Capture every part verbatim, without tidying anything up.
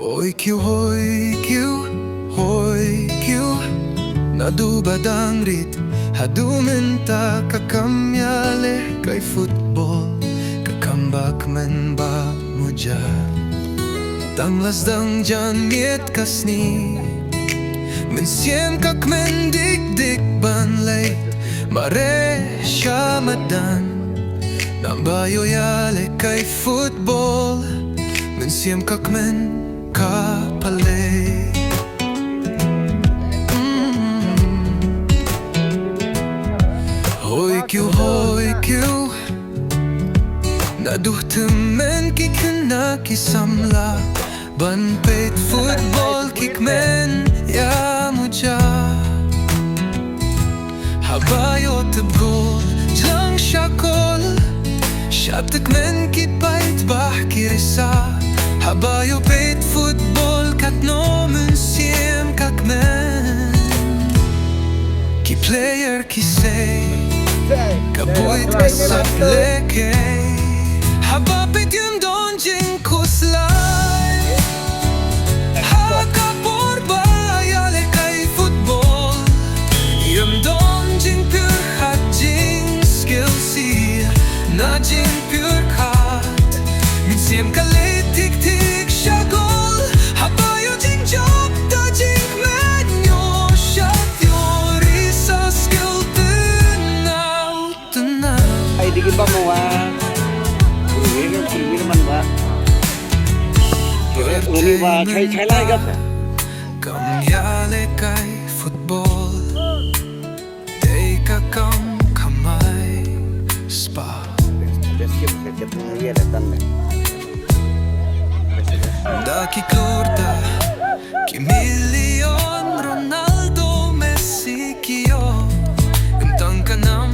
Hoi kiw, hoi kiw, hoi kiw. Naduh ba dang rit haduh mynta ka kam ïalehkai football, ka kam ba kmen ba muja. Tang la sdang jan miet ka sngi, mynsiem ka kmen dik dik ban leit mareh sha madan. Naba ïoh ïalehkai football, mynsiem ka kmen ka pale. Mm. Hoi kiw, hoi kiw. Naduh tymmen ki khynnah ki samla ban peit football, ki kmen ïa muja. Haba ïoh tip gol jlang sha kol, sha tymmen ki peit bah ki risa. Haba ïoh peit football katno mynsiem ka kmen. Ki player ki sei, ka buit ka sap lehkai. Haba peit ym don jingkhuslai ha ka por ba ïalehkai football. Ym don jingpyrkhat, jingskill shisha, na jingpyrkhat. Mynsiem ka leit tik tik sha gol. Haba ïoh jingjop da jingkmen, ïoh sha theory sa skill tynnat. Ai digi ba mawa. Uni ga kulmir man ba. Uni ba chai chai lai gap. Kam ïalehkai football dei ka kam kamai spah. Da ki klur da ki million, Ronaldo, Messi ki ïoh. Ym tang ka nam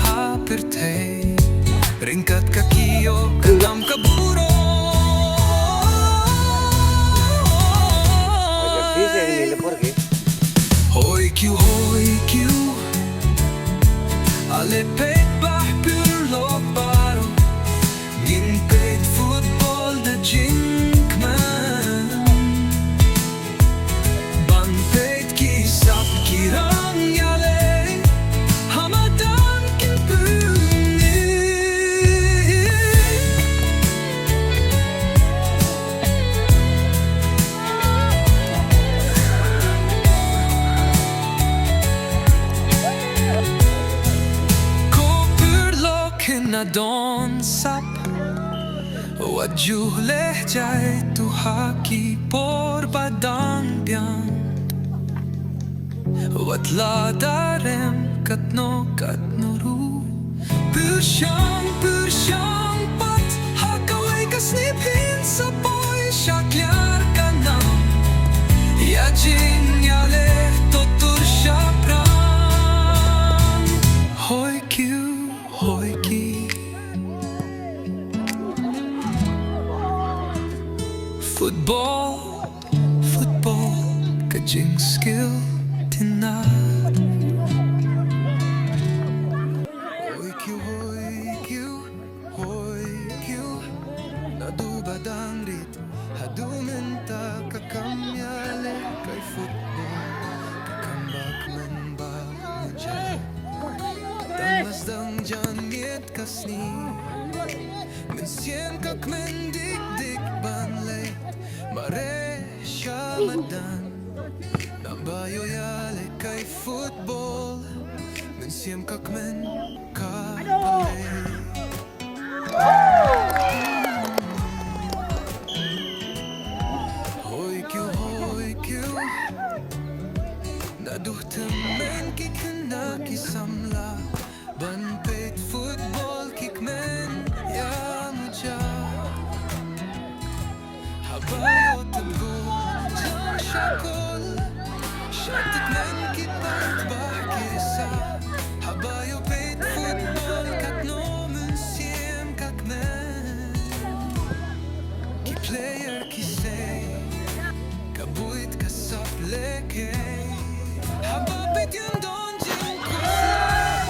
ha pyrthei, ryngkat ka ki ïoh ka nam ka burom. Hoi kiw, hoi kiw. Ale peit bah pyrlok baroh. Ngin peit football da jingkmen. Ban peit ki sap ki rang ïaleh ha madan kin pynmih. Ko pyrlok khynnah don sap, wat ju leh jaituh ha ki por ba dang biang. Wat la da rem katno katno ruh, pyrshang pyrshang pat, ha kawei ka sngi phin sa poi sha kliar ka nam. Ïa jingïaleh to tur shaphrang. Hoi kiw, hoi kiw. Football, football, ka jingskill tynnat. Hoi kiw, hoi kiw, hoi kiw. Naduh ba dang rit haduh mynta ka kam ïalehkai football, ka kam ba kmen ba muja. Tang la sdang jan miet ka sngi, mynsiem ka kmen dik dik ban leit mareh sha madan. Naba ïoh ïalehkai football, mynsiem ka kmen ka pale. Hoi kiw, hoi kiw. Naduh tymmen ki khynnah ki samla ban peit football, ki kmen ïa muja. Haba ïoh tip gol jlang sha kol, sha tymmen ki peit bah ki risa. Haba ïoh peit football katno mynsiem ka kmen. Ki player ki sei, ka buit ka sap lehkai. Haba peit ym don jingkhuslai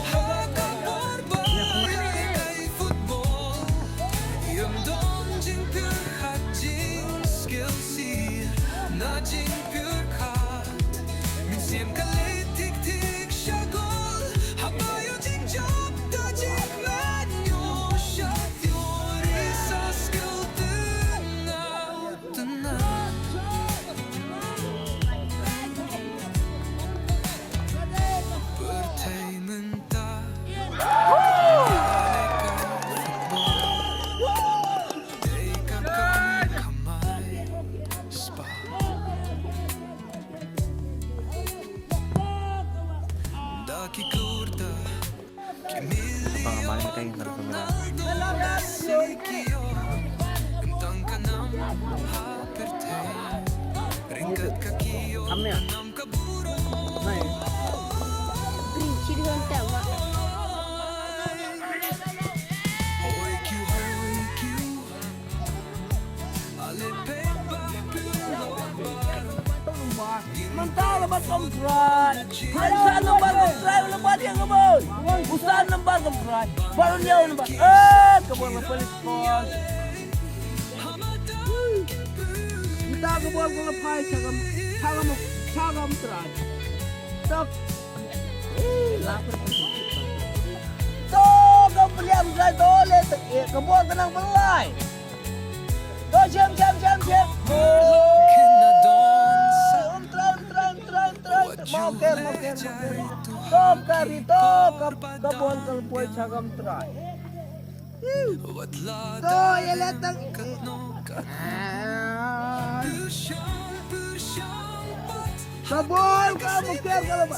ha ka por ba ïalehkai football. Ym don jingpyrkhat, Jingpyrkhat mynsiem ka leit tik tik sha gol. Haba ïoh jingjop da jingkmen ïoh sha tiar, sa skul tynat tynat. Pyrthei mynta dei ka kam kamai spa. Da ki kurta, ki million Ronaldo, Messi, ki ïoh tang ka nam ha pyrthei. Ryngkat ka ki ïoh nam ka burom. Hoi kiew, hoi kiew. Mynta la bat kum trai. Hai, sa number kum trai, la bat ïa ka bol. U sa number kum trai. Baru dia number. Eh, ka bol la palit bol. Mynta ka bol ka la phai cha kam, cha kam, cha kam trai. Tok. To ka pynïam trai to le te, eh, ka bol ka nang pynlai. To shem, shem, shem, shem. Oh. Um trai, um trai, um trai, um trai. Mau ker, mau ker, mau ker. To ka ri, to ka, ka bol ka la poi cha kam trai. To ïa le tang. Ka bol ka muker ka la ba.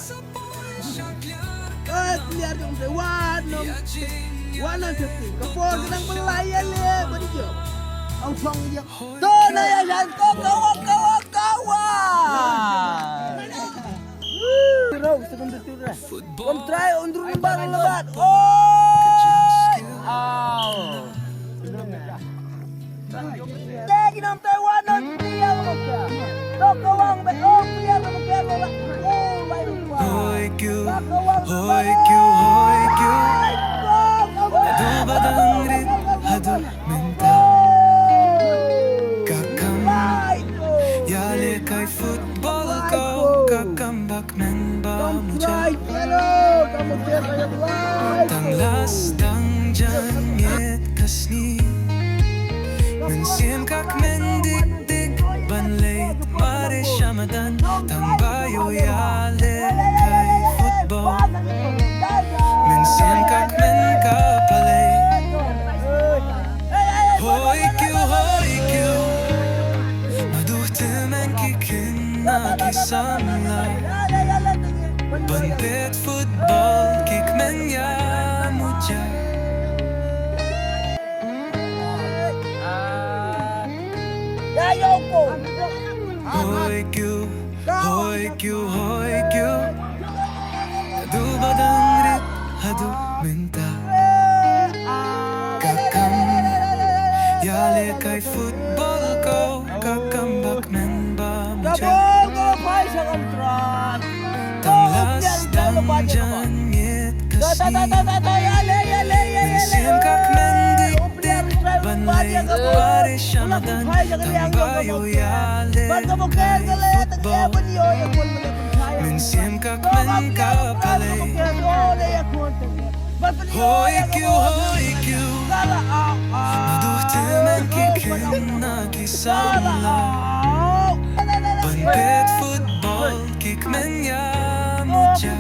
Ka player jong te wan nong. Wan nong safety. Ka bol ka dang belai ïa le ba di jong. Au thong ïa. To na ïa jan ko ka wa ka wa ka wa. Rau second tu. Kum trai undru number lebat. Oi. Au. Te ki nam Taiwan nam ti ya mo ka. To ka wang be ong ti ya mo ka ko la. Oh my God. Hoi kiew. Hoi kiew, hoi kiew. Haduh ba dang rit, haduh mynta. Ka kam ïa lehkai football ko, ka kam ba kmen ba mujar. Tang las tang jan miet ka sngi. Mynsiem ka kmen dik dik ban leit mareh sha madan. Tang ba ïoh ïalehkai football. Mynsiem ka kmen ka pale. Hoi kiew, hoi kiew. Naduh tymmen ki khynnah ki samla ban peit football, ki kmen ïa mujar. Hoi kiew, hoi kiew, hoi kiew. Haduh ba dang rit, haduh mynta. Ka kam ïalehkai football ko, ka kam ba kmen ba mujar. Tang las tang jan miet ka sngi. Mynsiem ka kmen dik dik ban leit mareh sha madan. Tang ba ïoh ïalehkai football. Mynsiem ka kmen ka pale. Hoi kiew, hoi kiew. Naduh tymmen ki khynnah ki samla ban peit football, ki kmen ïa mujar.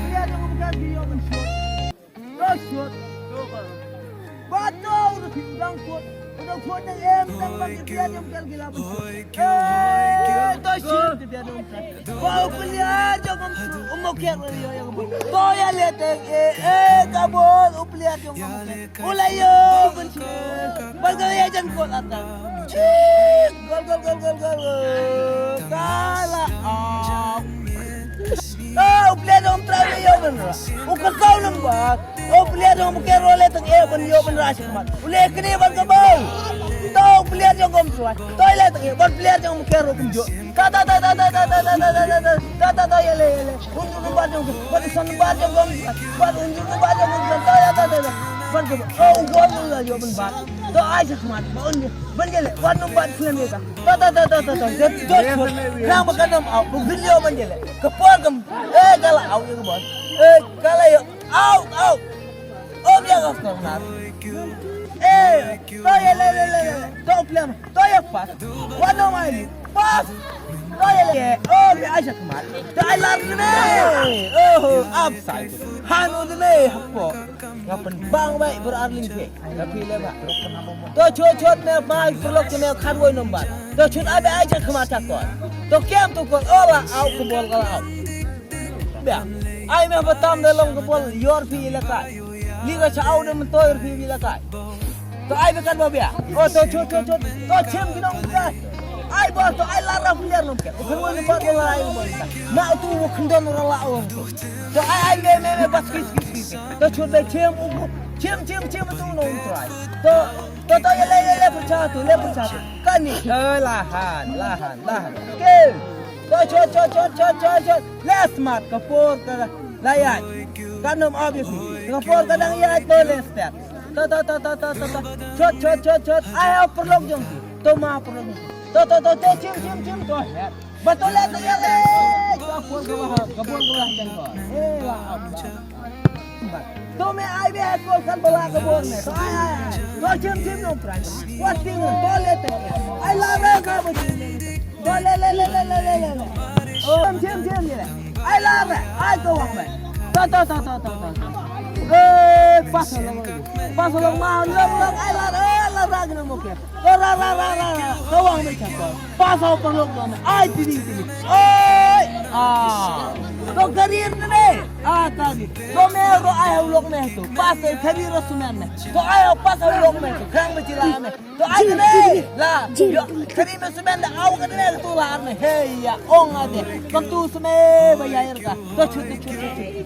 Ba to u da phi u dang khot, u dang khot dang em dang bang ki pia dang kal ki la bang. Hoi kiew, hoi kiew. Eh, to shi ki pia dang kal. Ba u plia jong um, um mo kek ri yo yang bang. To ïa le teng eh, eh, ka bol u plia jong um. U la yo ban shi. Ba ka ïa jan khot ata. Gol, gol, gol, gol, gol. Kala. Ah. Ah, u player jong Trump ïa ban ra. U ka kau number. U player jong Bukayo le tang ïa ban ïa ban ra shi khmat. U le kini ban ka bau. To u player jong Gom Trump. To le tang ïa ban player jong Bukayo kum jo. Ta ta ta ta ïa le ïa le. Un number jong ban son number jong Gom. Ban un number jong Gom. Ta ta ta ta. Ban ka, oh, gol nu la ïoh ban bat. To ai sha khmat, ba un ban jale, wan num bat film ïa ka. To, to, to, to, to, to, jot, jot, jot. Nang ba ka nam out, ba video ban jale. Ka por kam, eh, ka la out ïa ka ball. Eh, ka la ïoh, out, out. Oh, biang of corner. Eh, to ïa le, le, le, le. To film. To ïa pass. Wan ong ai pass. To ïa le. Oh, bi ai sha khmat. To ai lar ne. Oh, upside. Han u ne hapo. Nga pynbang bai bur arling phi. Nga phi le ba. To chot chot me ba pyrlok me khat woi number. To chot ai bi ai sha khmat ta ko. To kem to ko. Oh, la au ko bol ka la au. Bia. Ai me ba tam da long ka bol yor phi le kai. Li ka cha au de men to yor phi le kai. To ai be kan ba bia. O to chot chot chot. To chem ki nong ka. Ai ba to ai la ra player nong ke. Kan wani ba la ai ba. Na tu wo khndon ra la o. To ai ai me me me bas kis kis kis. To chot be chem u. Chem chem chem tu nong try. To to to ye le ye le pur cha tu le pur cha tu. Kani. Eh, lahan lahan lahan. Ke. To chot chot chot chot chot chot. Le smart ka por ka la ya. Ka nom obviously. Ka por ka dang ya to le step. To to to to to to to. Chot chot chot chot. Ai ha pyrlok jong ki. To ma pyrlok jong ki. To to to to chim chim chim to. Ba to le to ya le. Ka por ka ba ha. Ka por ka ba ha jong ko. Eh, la. To me ai be ha ko kan ba la ka por me. To ai ai ai. To chim chim no pran. Wa ting to le to. Ai la me ka ba chim. To le le le le le le le. Oh, chim chim chim le. Ai la me. Ai ko wang me. To to to to to to. Eh, pas long. Pas long ma long long ai la eh la ra gna mo ke. To ra ra ra ra ra. Ko wang me cha ko. Pas au pa long me. Ai ti ni ti ni. Oi. Ah. To career ne. Ah, tadi. To me ro ai au long me to. Pas ai career ro su me. To ai au pas au long me to. Khang me ti la me. To ai ne la. Yo, kani me semen da au kani me tu la ne. Hey ya ong ade. Ko tu seme ba ya ir ka. To chu chu chu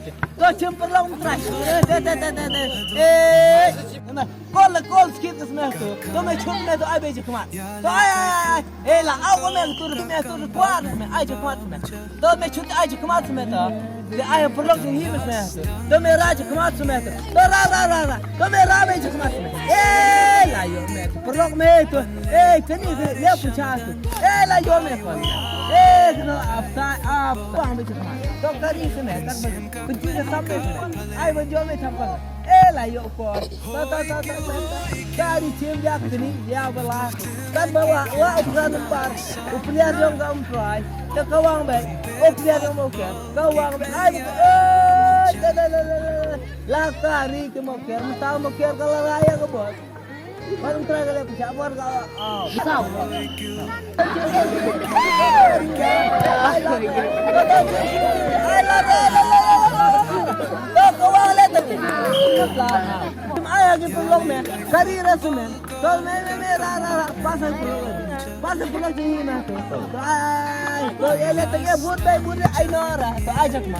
chu. To chim per long trai. Eh, de de de de de. Eh. Na, kol la kol skit ka seme tu. To me chum me to ai be je khmat. To ai ai ai. Eh la au ko me tu me tu kwar me ai je khmat me. To me chut ai je khmat me to. Te ai pyrlok jong hi me seme to. To me ra je khmat me to. To ra ra ra ra. To me ra me je khmat me. Eh la yo me pyrlok me to. Eh kani ke le pu cha to. Eh la yo me ko. Eh kano ap sa ap pang me je khmat. To kani seme kan ba. Kunti ke sam me seme. Ai ba jo me cham ko. Eh la yo ko. Ta ta ta ta ta. Kari chim ya kini ya bala. Kan bala la upran par. Upriar jong ka umprai. Ta kawang be. Upriar jong mo ke. Kawang be. Ai. Eh, la la la la. La kari ke mo ke. Mata mo ke ka la raya ke bot. Ban trai ka le pisa bor ka. Ah. Sao. Ai la la la la la. Lo ko wa le ta. Ai ha ki pynlong me. Kari ra su me. To me me me ra ra ra. Pas ha pynlong. Pas ha pynlong jing ni na. To ai. To ye le ta ye but bai but ai no ra. To ai jak ma.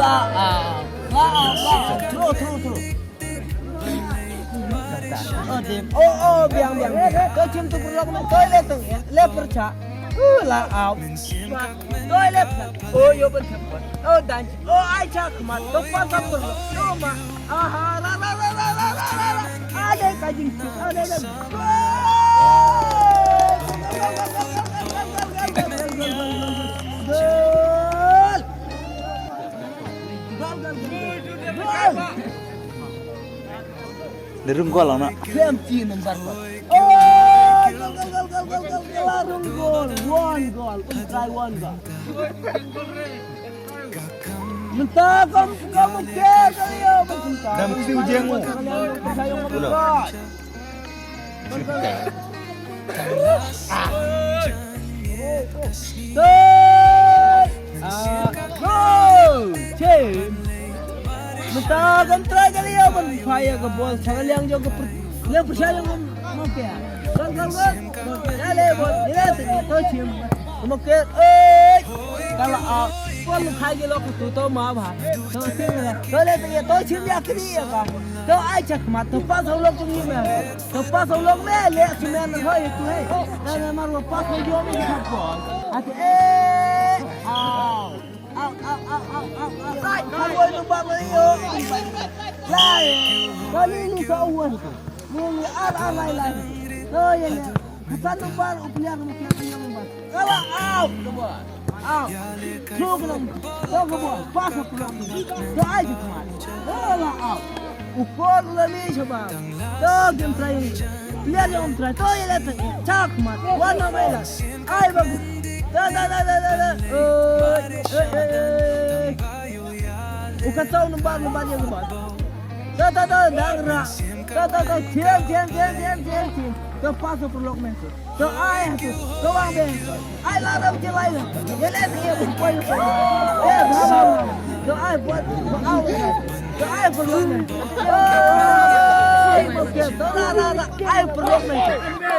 La. La. La. True true true. Oh, dim. Oh, oh, biang, biang, biang. To chim tu pyrlok me. To le tu. Le pyrcha. Uh, la au. To le pyrcha. Oh, yo ben chim. Oh, dan. Oh, ai cha khmat. To pa sa pyrlok. To ma. Aha, la, la, la. Ade ka jing chim. Ade, ade. Gol. Gol, gol, gol. Gol. Ni rung gol na. Seventy number one. Oh, gol, gol, gol. One gol. Try one gol. Mynta kam kam ke ka ya mynta. Dam siu jeng. Ulo. Mynta kan try ka liya ban fire ka ball sa ka liang jong ka per-, liang persa jong ka mo ke. Kan kan kan. Ka le ball ni le te to chim. Mo ke oi. Ka la a. Ball khai ke lo ka tu to ma ba. To chim la. To le te to chim ya kri ya ka. To ai chak ma to pa sa lok tu ni ma. To pas u long me le su men hoi tu hei. Na na mar wa pas u yom ni ka ko. At eh. Au. Au au au au au. Ai, ka woi nu ba me yo. Lai. Kali ni ka uwan. Ni ni ar ar lai lai. To ye ne. Ka san number u player mo ka ïong ba. Kala out. Number. Out. Thuk lang. To ka bol. Pass up lang. To ai ka kmat. Kala out. U Paul u la leh shabar. To game try. Player ïong try. To ye la try. Chak mat. Wan na mai la. Ai ba. Da da da da da da. Oi. Oi oi oi. U ka saw number number ïong ba. Da da da da ra. Da da da. Thiem thiem thiem thiem thiem thiem. To pass up lok men. To ai ha tu. To wang be. Ai la da ke lai la. Ye le ti ye bu poi ko. Eh ba ba. To ai bu au. To ai pyrlok men. Ai mo ke. To ra ra ra. Ai pyrlok men.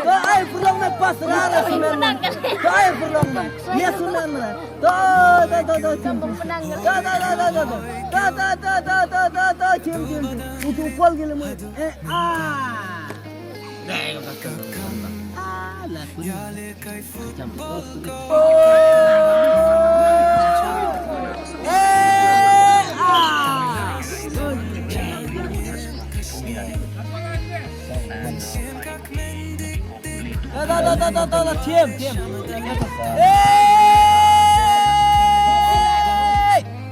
To ai pyrlok men pas ra ra si men. To ai pyrlok men. Ye su men ra. To to to to chim chim. To to to to to. To to to to to to to chim chim chim. Utu pol gile mo. Eh ah. Ala kuni. Da da da da da da. Thiem thiem.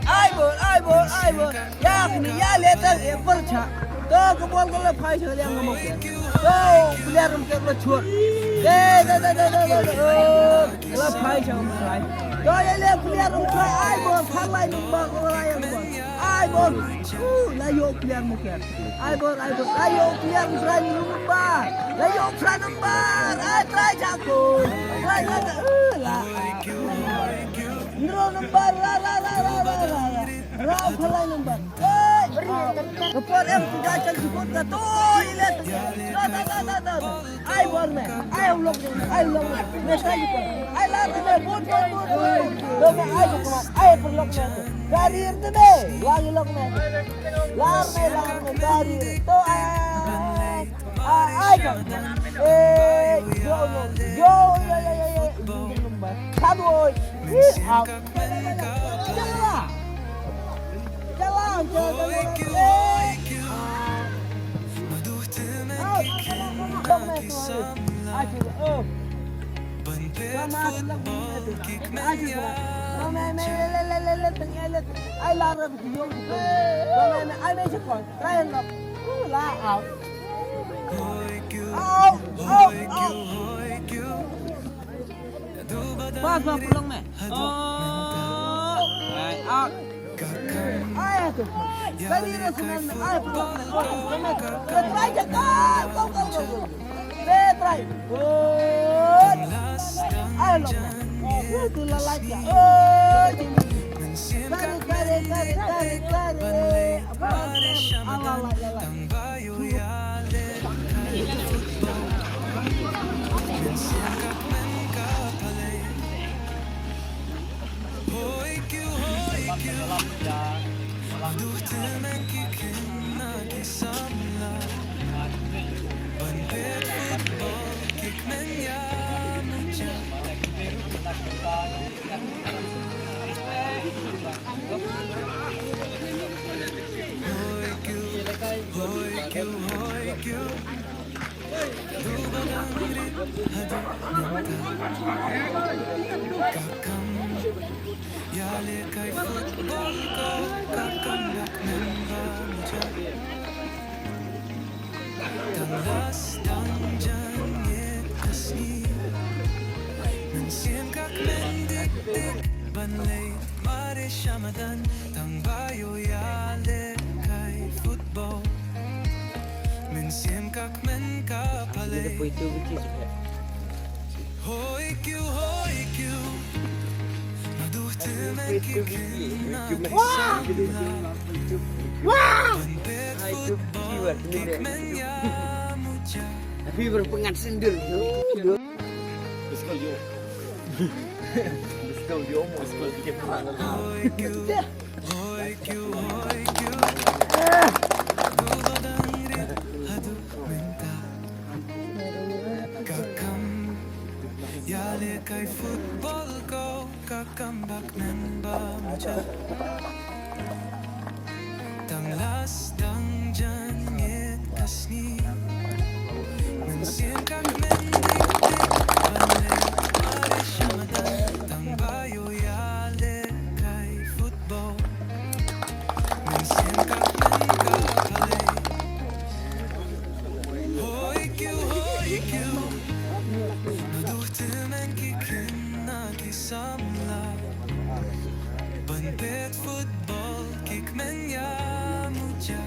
Ai bor ai bor ai bor. Ïa kini ïa le tang e pyrcha. To ka bol ka la phai sha liang ka mok. To player rum ka la chut. De de de de de de. La phai sha ka mok. To ïa le player rum ka ai bol pha lai number ka la ïa bol. Ai bol. Uh, la ïoh player mok. Ai bor ai bor. La ïoh player rum ba. La ïoh player number. Ai try jako. Try jako. Uh, la. Nro number la la la la la la la. Rau phalai number. Hey! Ka por em tu da chal sukut ka to ile. Da da da da da. Ai bor me. Ai u lok. Ai u lok. Me sai ko. Ai la me bot bot bot bot. Do me ai ko ma. Ai por lok me. Karir te me. La u lok me. La me la me karir. To ai. Ai ai ka. Eh, yo yo yo yo yo. Kan woi. Ih, au. Jalan. Jalan, jalan, jalan. Eh. Au. Au. Au. Au. Au. Au. Au. Au. Au. Pas ba pulong me. Oh. Ai, out. Ai, atu. Tadi dia senang me. Ai, pulong me. Oh, pulong me. Dia try je. Go, go, go, go, go. Dia try. Good. Ai, long me. Oh, tu lalai je. Oh, tarik, tarik, tarik, tarik, tarik. Apa? Ala, ala, ala. Let's go, yo. Let's go, yo. Let's go. Ka kam bak men ba muja. Tang las tang Mynsiem ka kmen ïa ki ban leh ba leh sha madan tang ba ïoh ïalehkai football. Mynsiem ka kmen ka balei. Hoi kiew, hoi kiew. Naduh tymmen ki khynnah ki samla ban peit football ki kmen ïa muja.